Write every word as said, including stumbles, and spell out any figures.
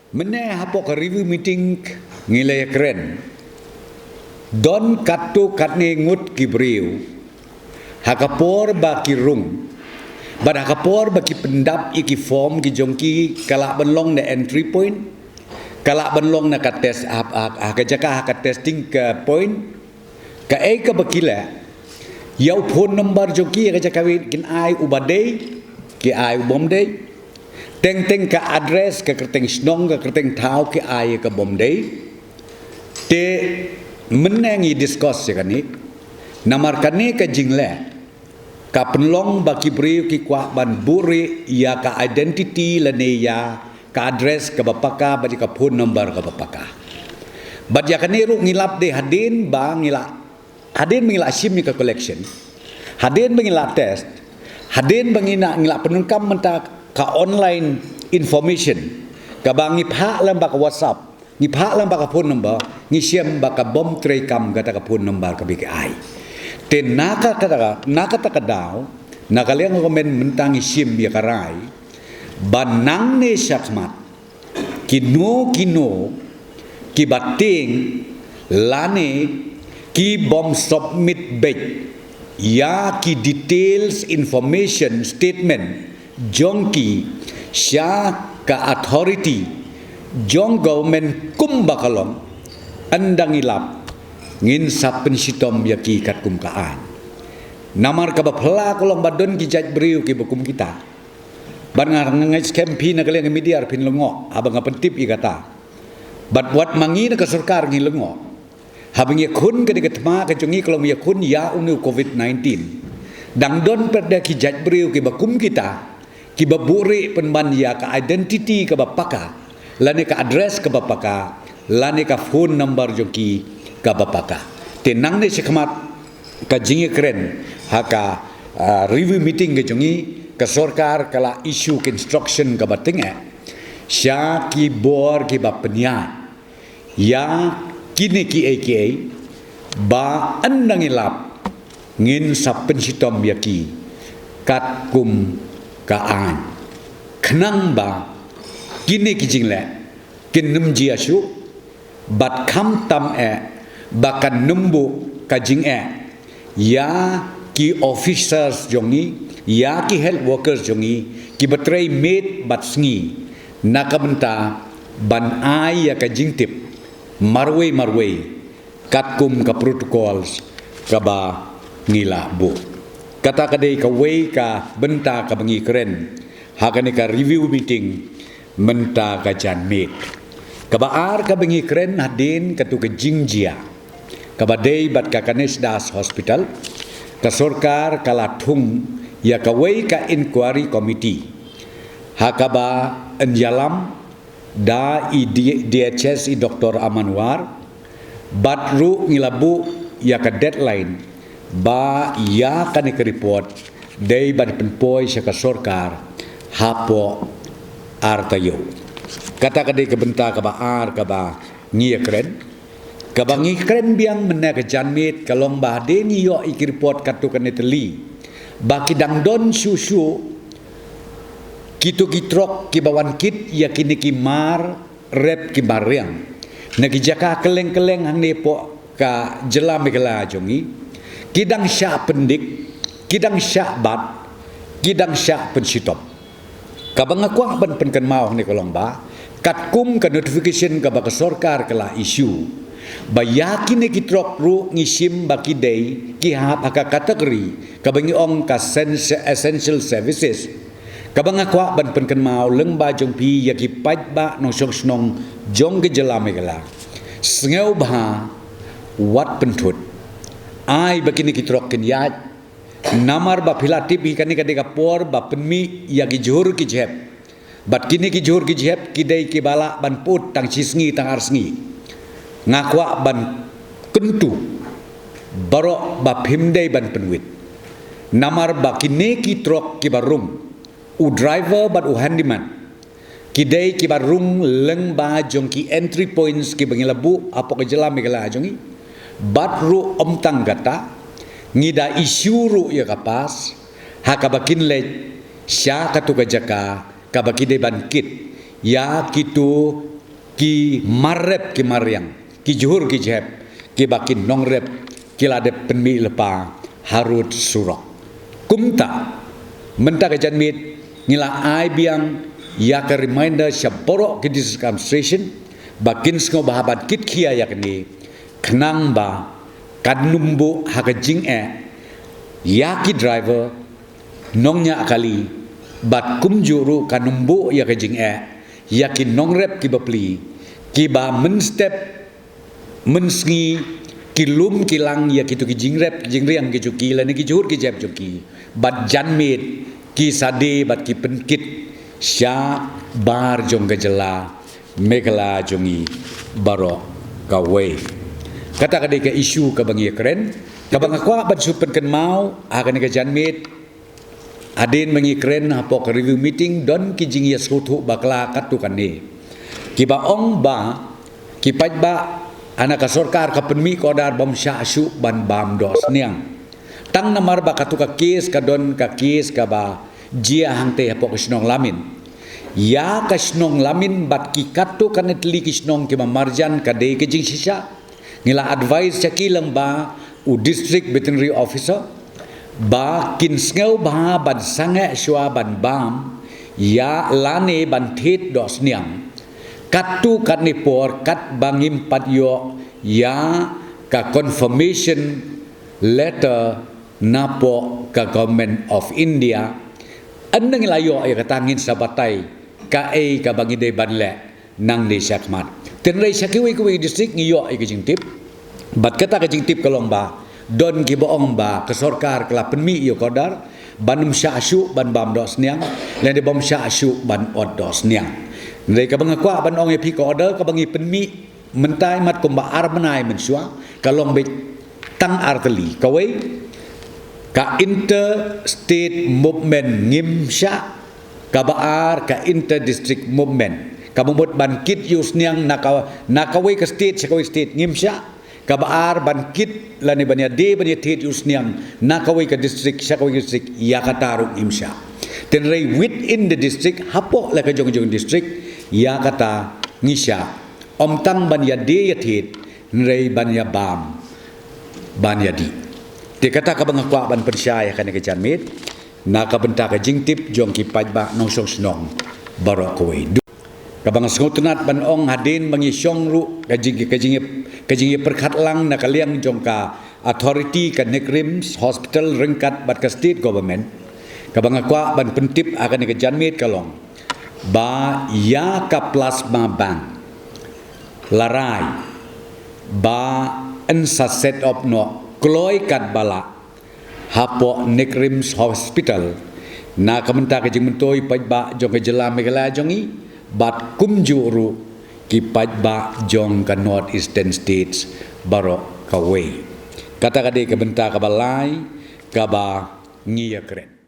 Mynne hapoh ka review meeting ngi la ïakren, don katto katne ngut ki briew, ha ka por ba ki rung bad ha ka por ba ki pyndap ïa ki form ki jong ki, ka lah ban long na entry point, ka lah ban long na ka test, ha, ha, ha ka jaka ha ka testing ka point. Kaei kaba ki leh, ïa u phone number jong ki, ïa ka jaka ba kin ai, uba dei ki ai, u bym dei. Teng teng ka address, ka kyrteng shnong, ka kyrteng thaw ki ai ïa ka bym dei. Te mynne ngi discuss ïa kane, namar kane ka jingleh ka pynlong ba ki briew ki kwah ban buhrieh ïa ka identity lane ïa ka address kaba paka bad ïa ka phone number kaba paka. Bad ïa kane ruh ngi lap de hadien ba ngi la, hadien ba ngi la shim ïa ka collection, hadien ba ngi la test, hadien ba ngi na, ngi la pyndonkam mynta ka online information kaba ngi phah lem bad ka WhatsApp, ngi phah lem bad ka phone number, ngi shem ba ka bym treikam kata ka phone number kaba ki ai. Te na ka, kata ka, na kata ka daw, na ka liang ka government mynta ngi shim ïa ka rai ba nangne shakhmat, kino kino kiba tieng lane ki bym submit beit ïa ki details information statement jong ki sha ka authority jong government kumba ka long, ynda ngi lap ngin sa pynshitom ïa ki katkum ka aiñ. Namar kaba phylla ka long ba don ki jait briew kiba kum kita. Bad nga, nga ngeit skhem phi na ka liang media phin lyngngoh haba nga pyntip ïa kata. Bad wat ma ngi na ka sorkar ngi lyngngoh, haba ngi ïakhun ka dei ka thma ka jong ngi ka long ïakhun ïa une u covid nineteen. Dang don pat de ki jait briew kiba kum kita, kiba buhrieh pynban ïa ka identity kaba paka lane ka address kaba paka lane ka phone number jong ki kaba paka. Te nangne shakhmat ka jingïakren ha ka, ah, review meeting ka jong ngi, ka sorkar ka la issue ka instruction kaba tyngeh sha ki bor kiba pynïaid ïa kine kiei kiei, ba ynda ngi lap ngin sa pynshitom ïa ki katkum ka aiñ, khnang ba kine ki jingleh kin nym jia shuh, bad khamtam eh ba kan nym buh ka jingeh ïa ki officers jong ngi, ïa ki health workers jong ngi, kiba trei miet bad sngi na ka bynta ban ai ïa ka jingtip marwei marwei katkum ka protocols kaba ngi la buh. Kata ka dei kawei ka bynta kaba ngi kren ha kane ka review meeting mynta ka janmiet. Kaba ar kaba ngi kren hadien katu ka jingjia kaba dei bad ka Ganesh Das Hospital, ka sorkar ka la thung ïa kawei ka inquiry committee ha kaba ynïalam da i D-, DHS i Doktor Aman War, bad ruh ngi la buh ïa ka deadline ba ïa kane ka report dei ban pynpoi sha ka sorkar hapoh ar taïew. Kata ka dei ka bynta kaba ar kaba ngi ïakren. Kaba ngi kren biang mynne ka janmiet ka long ba hadien ngi ïoh ïa ki report katto katne tylli ba ki dang don shuh shuh kito ki trok kiba wan kit ïa kine ki mar rep ki mar riang na ki jaka kylleng kylleng hangne hapoh ka jylla Meghalaya jong ngi, ki dang shah pyndik, ki dang shah bat, ki dang shah pynshitom. Kaba nga kwah ban pynkynmaw hangne ka long ba katkum ka notification kaba ka sorkar ka la issue, ba ïa kine ki trok ruh ngi shim ba ki dei ki hap ha ka category kaba ngi ong ka sens-, essential services. Kaba nga kwah ban pynkynmaw lyngba jong phi ïa ki paidbah nongshong shnong jong ka jylla Meghalaya, sngewbha wat pynthut, ai ba kine ki trok kin ïaid. Namar ba phi la tip hi, kane ka dei ka por ba pynmih ïa ki jhur ki jhep. Bad kine ki jhur ki jhep ki dei kiba lah ban put tang shi sngi tang ar sngi. Nga kwah ban kyntu baroh ba phim dei ban pynwit. Namar ba kine ki trok kiba rung, u driver bad u handyman, ki dei kiba rung lyngba jong ki entry points kiba ngi la buh hapoh ka jylla Meghalaya jong ngi. Bad ruh ym tang kata, ngi da issue ruh ïa ka pass ha kaba kin leit sha katu ka jaka kaba ki dei ban kit ïa kito ki marrep ki mariang, ki jhur ki jhep, kiba ki nongrep ki la dep pynmih lypa harud surok. Kumta, mynta ka janmiet ngi la ai biang ïa ka reminder sha baroh ki district administration ba kin sngewbha ban kit khia ïa kane, khnang ba kan ym buh ha ka jingeh ïa ki driver, nongñiah kali, bad kumjuh ruh kan ym buh ïa ka jingeh ïa ki nongrep kiba pli, kiba mynstep mynsngi ki lum ki lang ïa kito ki jingrep ki jingriang ki jong ki lane ki jhur ki jhep jong ki, bad janmiet ki sa die bad ki pynkit shabar jong ka jylla Meghalaya jong ngi baroh kawei. Kata ka dei ka issue kaba ngi ïakren, kaba nga kwah ban shu pynkynmaw ha kane ka janmiet. Hadien ba ngi kren hapoh ka review meeting, don ki jingïasngewthuh bakla katto katne, kiba ong ba ki paidbah, ha na ka sorkar ka pynmih ka order bym shah shuh ban bam doh sniang. Tang namar ba katto ka case ka don ka case kaba jia hangtei hapoh ka shnong Lamin. Ïa ka shnong Lamin bad ki katto katne tylli ki shnong kiba marjan ka dei ka jingshisha. Ngi la advise sha ki lyngba u District Veterinary Officer ba kin sngewbha ban sangeh shuwa ban bam ïa lane ban thied doh sniang katto katne por katba ngim pat ïoh ïa ka confirmation letter napoh ka Government of India. Ynda ngi la ïoh ïa kata ngin sa batai kaei kaba ngi dei ban leh nangne shakhmat. Hynrei sha kiwei kiwei district ngi ïoh ïa ka jingtip. Bad kata ka jingtip ka long ba don kiba ong ba ka sorkar ka la pynmih ïa ka order ban ym shah shuh ban bam doh sniang, lane bym shah shuh ban ot doh sniang. Hynrei kaba nga kwah ban ong ïa phi, ka order kaba ngi pynmih mynta mat kumba ar bnai mynshuwa ka long beit tang ar tylli. Kawei, ka interstate movement ngim shah. Kaba ar, ka interdistrict movement, kaba mut ban kit ïa u sniang na ka, na kawei ka state sha kawei state, ngim shah. Kaba ar, ban kit lane ban ïadie ban ïathied ïa u sniang na kawei ka district sha kawei ka district, ïa kata ruh ngim shah. Hynrei within the district, hapoh la ka jong jong district, ïa kata ngi shah. Ym tang ban ïadie ïathied, hynrei ban ïabam, ban ïadih. Te kata kaba nga kwah ban pynshai ha kane ka janmiet na ka bynta ka jingtip jong ki paidbah nongshong shnong baroh kawei. Kaba nga sngewtynnat ban ong, hadien ba ngi shong ruh ka jing, ka jing, ka jingïapyrkhat lang na ka liang jong ka authority, ka NEIGRIHMS Hospital ryngkat bad ka state government, kaba nga kwah ban pyntip ha kane ka janmiet ka long ba ïa ka plasma bank la rai ba yn sa set up noh kloi katba lah hapoh NEIGRIHMS Hospital na ka bynta ka jingmyntoi paidbah jong ka jylla Meghalaya jong ngi bad kumjuh ruh ki paidbah jong ka North Eastern States baroh kawei. Kata ka dei ka bynta kaba lai kaba ngi ïakren.